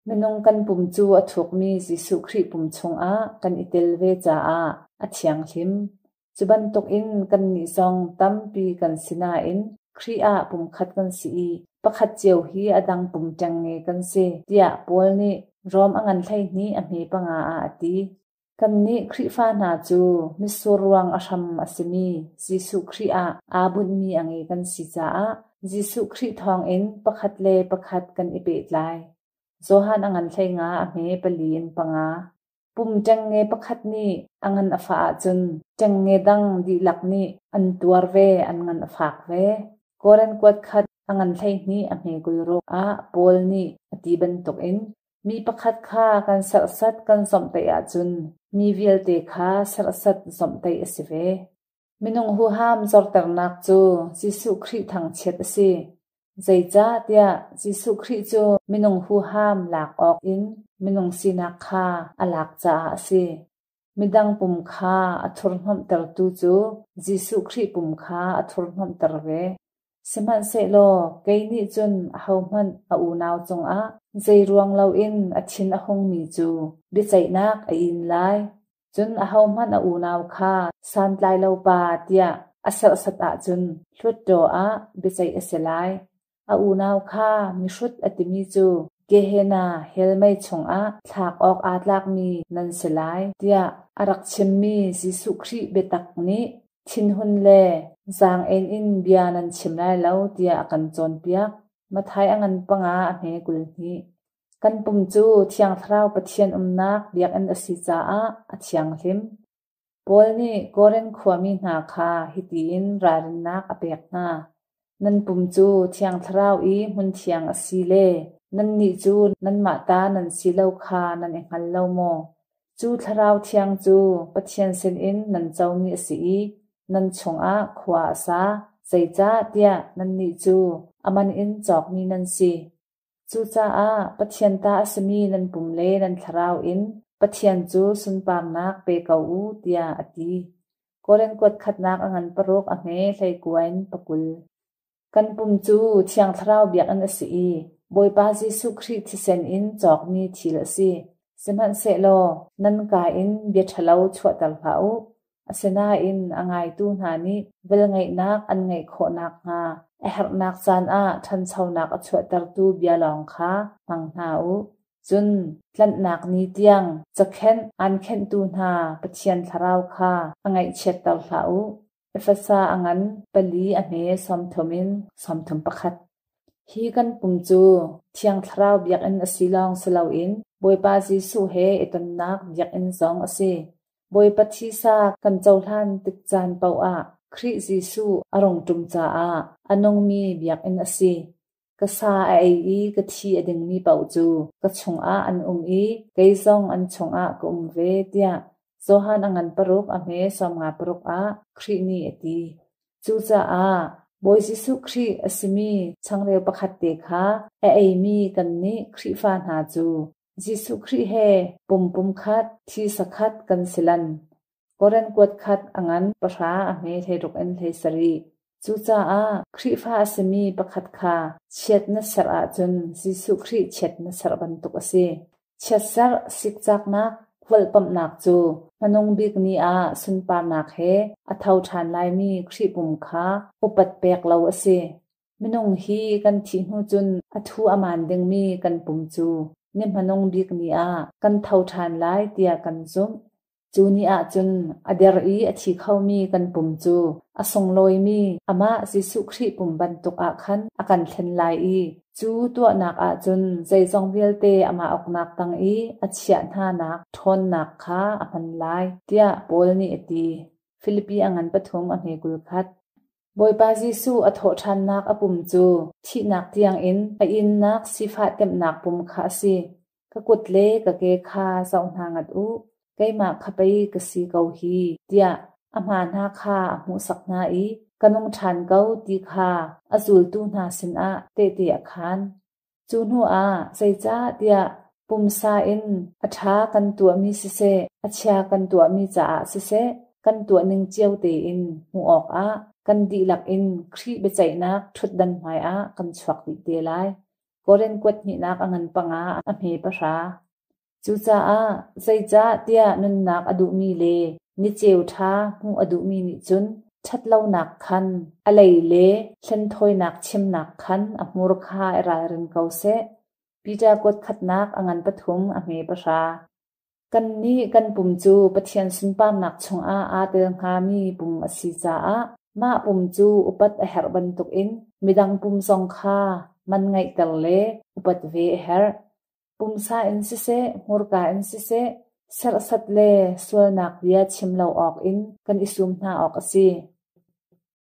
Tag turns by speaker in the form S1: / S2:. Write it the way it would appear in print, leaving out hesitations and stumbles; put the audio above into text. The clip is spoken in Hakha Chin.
S1: Minung kan pum cu a thukmi Jesuh Khrih pum chungah kan i tel ve caah a thianghlim. Cu bantukin kannih zong tampi kan si nain Khrih ah pumkhat kan si i pakhat cio hi a dang pum ṭengnge kan si, tiah Paul nih Rom a ngan 12 a hme panga ah a ti. Kannih Khrihfa hna cu mitsur ruang a hram a simi Jesuh Khrih ah aa bunhmi a nge kan si caah Jesuh Khrih thawngin pakhat le pakhat kan i pehtlai. Johan a ngan 15 a hme pali in panga. Pum ṭengnge pakhat nih a ngan a fah ahcun ṭengnge dang dihlak nih an tuar ve, an ngan a fak ve. Korin kuat khat a ngan 12 a hme 26 ah Paul nih a ti bantukin Mi pakhat kha kan serhsat kan zomhtaih ahcun mi vialte kha serhsat zomhtaih a si ve. Minung huham zorternak cu Jesuh Khrih thangchiat a si. Zeicahtiah Jesuh Khrih cu minung huham lak awk in minung sinak kha a lak caah a si. Midang pum kha a thurhnomhtertu cu Jesuh Khrih pum kha a thurhnomhter ve. Sihmanhsehlaw kei nih cun ahohmanh a unau cungah zeiruang loin a thin a hungmi cu biaceihnak a in lai. Cun ahohmanh a unau kha santlai lopa tiah a serhsat ahcun Hluttaw ah biaceih a si lai. A unau kha mihrut a timi cu Gehenna hell mei chungah thlak awk aa tlakmi nan si lai, tiah a rak chimmi Jesuh Khrih biatak nih thinhun le zaang-en in bia nan chim lai lo tiah a kan cawnpiak. Matthai a ngan panga a hme 22. Kan pum cu Thiang Thlarau Pathian umnak biakinn a si caah a thianghlim. Paul nih Korin khuami hna kha hiti in ralrinnak a pek hna: Nan pum cu Thiang Thlarau i hmunthiang a si le nannih cu nanmah ta nan si lo kha nan i hngal lo maw? Cu Thlarau Thiang cu Pathian sinin nan comi a si i nan chungah khua a sa, zeicahtiah nannih cu a man in cawkmi nan si. Cucaah Pathian ta a simi nan pum le nan thlarau in Pathian cu sunparnak pe ko u, tiah a ti. Korin kuat khatnak a ngan paruk a hme 19 in 20. Kan pum cu Thiang Thlarau biakinn a si i Bawipa Jesuh Khrih thisen in cawkmi thil a si. Sihmanhsehlaw nan kaa in bia ṭhalo chuahter hlah u. Asinain a ngaitu hna nih velngeihnak an ngeih khawh nakhnga a herhnak caan ah ṭhanchonak a chuahtertu bia lawng kha hmang hna u. Cun tlanhnak ni tiang cakhenh aan khenhtu hna Pathian thlarau kha a ngaihchiatter hlah u. Efesa a ngan pali a hme 30 in 31. Hi kan pum cu Thiang Thlarau biakinn a si lawng si loin Bawipa Jesuh he i tonnak biakinn zong a si. Bawipa thisa kan cohlan tik caan paoh ah Khrih Jesuh a rung ṭum caah a nungmi biakinn a si. Ka sa a ei i ka thi a dingmi paoh cu ka chungah an um i kei zong an chungah ka um ve, tiah Johan a ngan paruk a hme 56 ah Khrih nih a ti. Cucaah Bawi Jesuh Khrih a simi changreu pakhat te kha a eimi kannih Khrihfa hna cu Jesuh Khrih he pum pumkhat, thisa khat kan si lan. Korin kuat khat a ngan pahra a hme 16 in 17. Cucaah Khrihfa a simi pakhat kha chiat na serh ahcun Jesuh Khrih chiat na serh bantuk a si. Chiatserh sikcaknak volhpamhnak cu hmanung bik ni ah sunparnak he a tho ṭhan laimi Khrih pum kha upat pek lo a si. Minung hi kan thih hnu cun a thu a maan dingmi kan pum cu ni hmanung bik ni ah kan tho ṭhan lai tiah kan zumh. Cu ni ah cun a der i a thi khomi kan pum cu a sunglawimi amah Jesuh Khrih pum bantuk ah khan a kan thlen lai i cu tuahnak ah cun zeizong vialte amah uknak tang i a chiah hnanak ṭhawnnak kha a hman lai, tiah Paul nih a ti. Filipi a ngan pathum a hme 21. Bawipa Jesuh a thawhṭhannak a pum cu thihnak tiangin a innak sifah temhnak pum kha a si. Ka kut le ka ke kha zoh hna ngat u, keimah kha pei ka si ko hi, tiah a hma hna kha a hmuhsak hna i ka nung ṭhan ko ti kha a zultu hna sinah tehte a khaan. Cu hnuah zeicahtiah pumsa in a ṭha kan tuahmi siseh, a chia kan tuahmi caah siseh, kan tuahning cio tein hmuh awkah kan dihlak in Khrih biaceihnak ṭhutdan hmaiah kan chuak dih te lai. Korin kuat hnihnak a ngan panga a hme pahra. Cucaah zeicah tiah nunnak a duhmi le niceu ṭha hmuh a duhmi nih cun ṭhatlonak khan a lei le hlenthawinak chimnak khan a hmur kha i ralring ko seh. Peter kuat khatnak a ngan pathum a hme pahra. Kannih kan pum cu Pathian sunparnak chungah aa tel hngami pum a si caah mah pum cu upat a herh bantukin midang pum zong kha man ngeihter le upat ve a herh. Pumsa in siseh, hmurka in siseh, serhsat le sualnak bia chim lo awkin kan i sum hna awk a si.